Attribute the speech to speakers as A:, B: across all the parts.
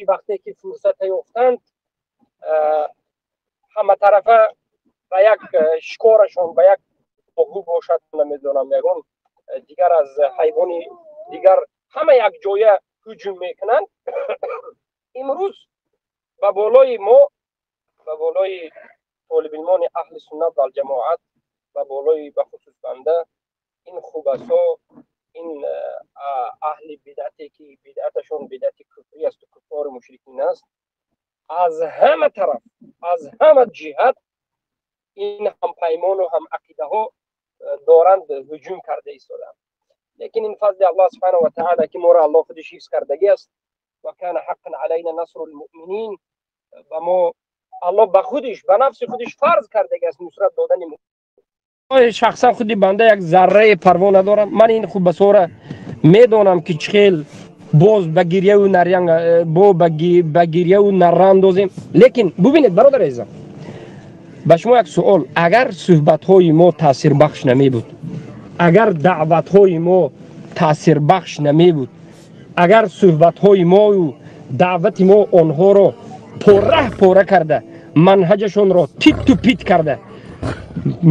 A: Вақте ки фурсата ёфтанд, ҳаматарафа ба як шикорашон, ба як оҳу бошад, намедонам, ягон дигар аз ҳайвони дигар, ҳама якҷоя ҳуҷум мекунанд. Имрӯз ба болои мо, ба болои толибилмони аҳли суннат валҷамоат, ба болои бахусус банда, ин хубасо, ин аҳли бидъате ки бидъаташон бидъати куфрӣ асту куффору мушрикин аст, аз ҳама тараф, аз ҳама ҷиҳат ин ҳампаймону ҳамақидаҳо доранд ҳуҷум карда истодаанд. Лекин ин фазли Аллоҳ субҳанаҳу ва таъала, ки моро Аллоҳ худиш ҳифз кардагӣ аст. Ва кана ҳаққан алайна насрул муъминин. Ба мо Аллоҳ ба худиш, ба нафси худиш фарз кардагӣ аст нусрат додани. Шахсан худи банда як зарраи парво надорам. Ман ин хубасора медонам, ки чӣ хел боз ба гирьяу нарянг, бо ба гирьяу нарра андозем. Лекин бубинед, бародар азизам, ба шумо як суол: агар суҳбатҳои мо таъсирбахш намебуд, агар даъватҳои мо таъсирбахш намебуд, агар суҳбатҳои мою даъвати мо онҳоро пора пора карда, манҳаҷашонро титту пит карда,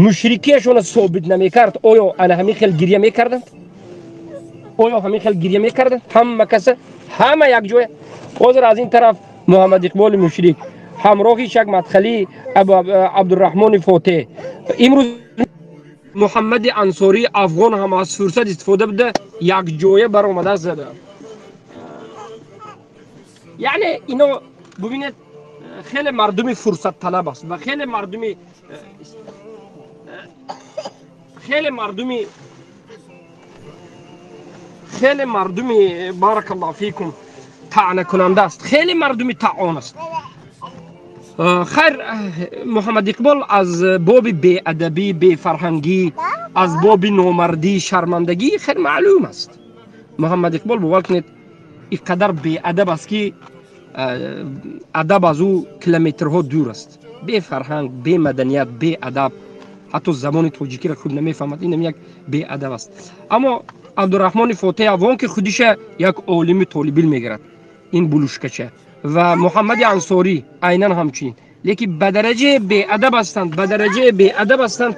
A: мушрикиашонро собит намекард, оё ана ҳамин хел гирья мекарданд? Оё ҳамин хел гирья мекарданд? Ҳама каса, ҳама якҷоя. Ҳозир аз ин тараф Муҳаммад Иқболи мушрик, ҳамроҳи шак мадхалӣ Абдураҳмони Фотеҳ, имрӯз Муҳаммади Ансории афғон ҳам аз фурсат истифода буда, якҷоя баромада зада. Яъне ино бубинед, хеле мардуми фурсатталаб аст ва хеле мардуми, баракаллоҳу фикум, таънакунанда аст, хеле мардуми таъон аст. Хайр, Муҳаммад Иқбол аз боби беадабӣ, бефарҳангӣ, аз боби номардӣ, шармандагӣ хеле маълум аст. Муҳаммад Иқбол, бовар кунед, ин қадар беадаб аст, ки адаб аз ӯ километрҳо дур аст. Бефарҳанг, бемаданият, беадаб, ҳатто забони тоҷикиро хуб намефаҳмад. Инам як беадаб аст. Аммо Абдураҳмони Фотеҳ авон, ки худиша як олими толибилм мегирад, ин булушкача ва Муҳаммади Ансорӣ айнан ҳамчунин, лекин ба дараҷаи беадаб ҳастанд, ба дараҷаи беадаб ҳастанд.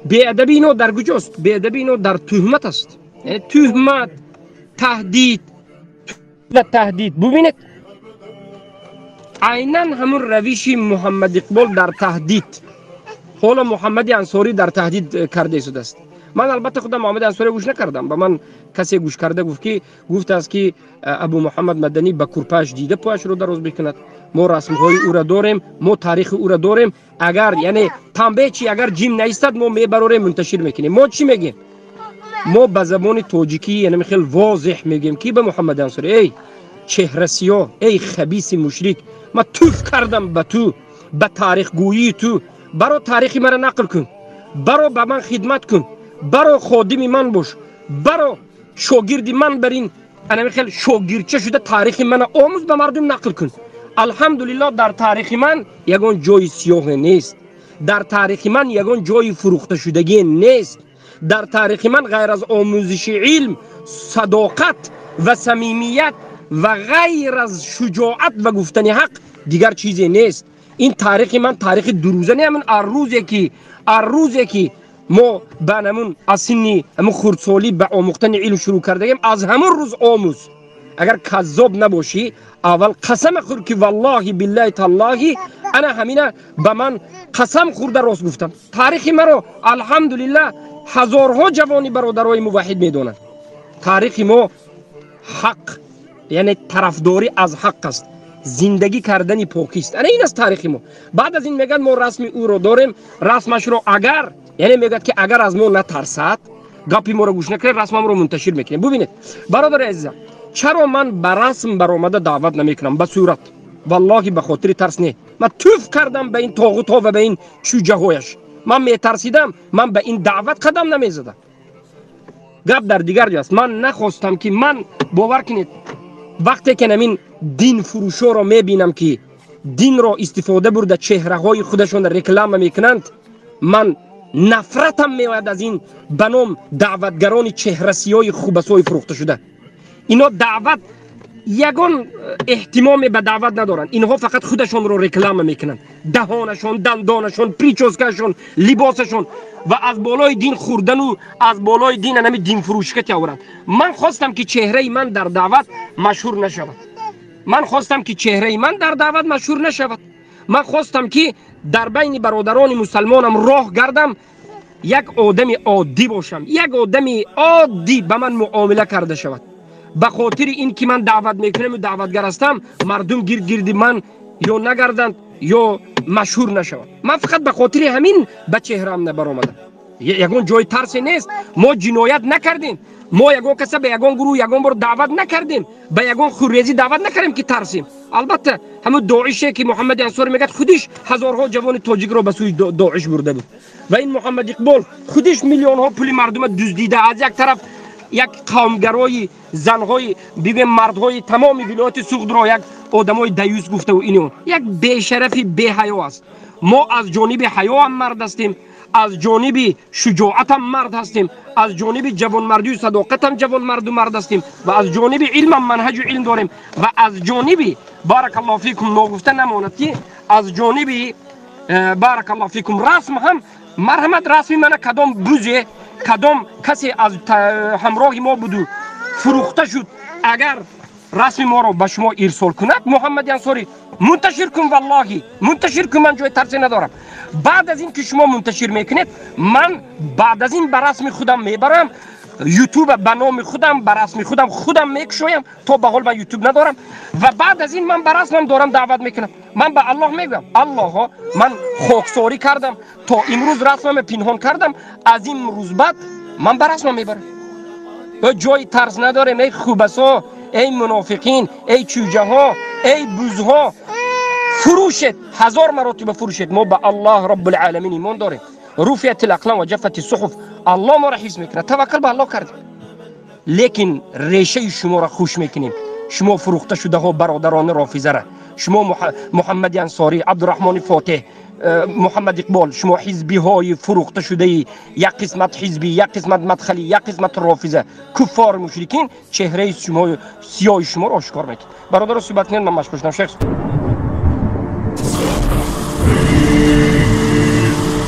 A: Беадаби ино дар куҷост? Беадаби ино дар туҳмат аст, туҳмат, таҳдид ва таҳдид. Бубинед, айнан ҳамун равиши Муҳаммад Иқбол дар таҳдид, ҳоло Муҳаммади Ансорӣ дар таҳдид карда истодааст. Ман албатта худам Муҳаммади Ансорӣ гӯш накардам, ба ман касе гӯш карда гуфт, ки гуфтааст, ки Абу Муҳаммад Маданӣ ба курпааш дида пояшро дароз мекунад. Мо расмҳои ӯра дорем, мо таърихи ӯра дорем. Агар, яъне танбеҳ чи, агар ҷим наистад, мо мебарорем, мунташир мекунем. Мо чӣ мегем? Мо ба забони тоҷикӣ, яъне хел возеҳ мегӯем, ки ба Муҳаммади Ансорӣ: эй чеҳрасиёҳ, эй хабиси мушрик, ман туф кардам ба ту, ба таърихгӯии ту. Баро, таърихи маро нақл кун, баро, ба ман хидмат кун, баро, ходими ман бош, баро, шогирди ман, бар ин анами хел шогирдча шуда таърихи мана омӯз, ба мардум нақл кун. Алҳамдулиллоҳ, дар таърихи ман ягон ҷои сиёҳе нест, дар таърихи ман ягон ҷои фурӯхташудагие нест. Дар таърихи ман ғайр аз омӯзиши илм, садоқат ва самимият ва ғайр аз шуҷоат ва гуфтани ҳақ дигар чизе нест. Ин таърихи ман таърихи дурӯза не. Ҳамин аррӯзе ки мо ба ҳамун аз синни ҳамун хурдсолӣ ба омӯхтани илм шурӯъ кардагем, аз ҳамун рӯз омӯз. Агар каззоб набошӣ, аввал қасама хӯр, ки валлоҳи, биллаҳи, таллоҳи, ана ҳамина ба ман қасам хӯрда рост гуфтам. Таърихи маро, алҳамдулиллаҳ, ҳазорҳо ҷавони бародарои муваҳҳид медонанд. Таърихи мо ҳақ, яъне тарафдорӣ аз ҳақ аст, зиндагӣ кардани покист. Ана ин аст таърихи мо. Баъд аз ин мегӯяд, мо расми ӯро дорем, расмашро. Агар, яъне мегӯяд, ки агар аз мо натарсад, гапи моро гӯш накунад, расмамро мунташир мекунем. Бубинед, бародари азизам, чаро ман ба расм баромада даъват намекунам, ба сурат? Валлоҳи, ба хотири тарс не. Ман туф кардам ба ин тоғутҳо ва ба ин чӯҷаҳояш. Ман метарсидам, ман ба ин даъват қадам намезадам. Гап дар дигар ҷо аст. Ман нахостам, ки ман, бовар кунед, вақте ки намин динфурӯшоро мебинам, ки динро истифода бурда, чеҳраҳои худашонро реклама мекунанд, ман нафратам меояд аз ин ба ном даъватгарони чеҳрасиёи хубасои фурӯхташуда. Ино даъват Ягон эҳтимоме ба даъват надоранд. Инҳо фақат худашонро реклама мекунанд, даҳонашон, дандонашон, прическаашон, либосашон ва аз болои дин хӯрдану аз болои дин анами динфурӯшика теоваранд. Ман хостам, ки чеҳраи ман дар даъват машҳур нашавад. Ман хостам, ки чеҳраи ман дар даъват машҳур нашавад. Ман хостам, ки дар байни бародарони мусалмонам роҳ гардам, як одами оддӣ бошам, як одами оддӣ ба ман муомила карда шавад. Ба хотири ин ки ман даъват мекунаму даъватгар ҳастам, мардум гирд гирди ман ё нагарданд, ё машҳур нашавад. Ман фақат ба хотири ҳамин ба чеҳраам набаромадам. Ягон ҷои тарсе нест. Мо ҷиноят накардем, мо ягон каса ба ягон гурӯҳ ягон бор даъват накардем, ба ягон хуррезӣ даъват накардем, ки тарсем. Албатта, ҳамун Доише, ки Муҳаммади Ансорӣ мегӯяд, худиш ҳазорҳо ҷавони тоҷикро ба сӯи Доиш бурда буд. Ва ин Муҳаммад Иқбол худиш миллионҳо пули мардума дуздида. Аз як тараф як қавмгарои занҳои, бигӯем, мардҳои тамоми вилояти Суғдро як одамои даюс гуфтаву ин он як бешарафи беҳаё аст. Мо аз ҷониби ҳаёам мард ҳастем, аз ҷониби шуҷоатам мард ҳастем, аз ҷониби ҷавонмардию садоқатам ҷавонмарду мард ҳастем ва аз ҷониби илмам манҳаҷу илм дорем ва аз ҷониби, баракаллоҳу фикум, ногуфта намонад, ки аз ҷониби баракаллоҳу фикум расм ҳам, марҳамат, расми мана кадом бузе, кадом касе аз ҳамроҳи мо буду фурӯхта шуд, агар расми моро ба шумо ирсол кунад, Муҳаммади Ансорӣ, мунташир кун, валлоҳи, мунташир кун, ман ҷои тарсе надорам. Баъд аз ин ки шумо мунташир мекунед, ман баъд аз ин ба расми худам мебарам Ютуба, ба номи худам, ба расми худам худам мекушоям. То ба ҳол ман Ютуб надорам. Ва баъд аз ин ман ба расмам дорам даъват мекунам. Ман ба Аллоҳ мегӯям: Аллоҳо, ман хоксорӣ кардам, то имрӯз расмаме пинҳон кардам, аз ин рӯз баъд ман ба расмам мебарам. Ҷои тарс надорем. Эй хубасо, эй мунофиқин, эй чӯҷаҳо, эй бузҳо, фурӯшед, ҳазор маротиба фурӯшед, мо ба Аллоҳ Роббулъаламин имон дорем. Руфиат лақлам ва ҷафати суҳуф. Аллоҳ моро ҳифз мекунад, таваккал ба Аллоҳ кардем, лекин решаи шуморо хуш мекунем, шумо фурӯхта шудаҳо, бародарони рофизара, шумо Муҳаммади Ансорӣ, Абдураҳмони Фотеҳ, Муҳаммад Иқбол, шумо ҳизбиҳои фурӯхта шудаи, як қисмат ҳизбӣ, як қисмат мадхалӣ, як қисмат рофиза, куффор, мушрикин, чеҳраи шумо, сиёҳи шуморо ошкор мекунад. Бародаро, суҳбат кунед, ман машғул шудам, шайх.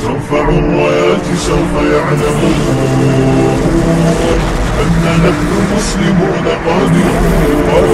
B: ترفع الرايات سوف يعلمون أن نحن المسلمون قادرون.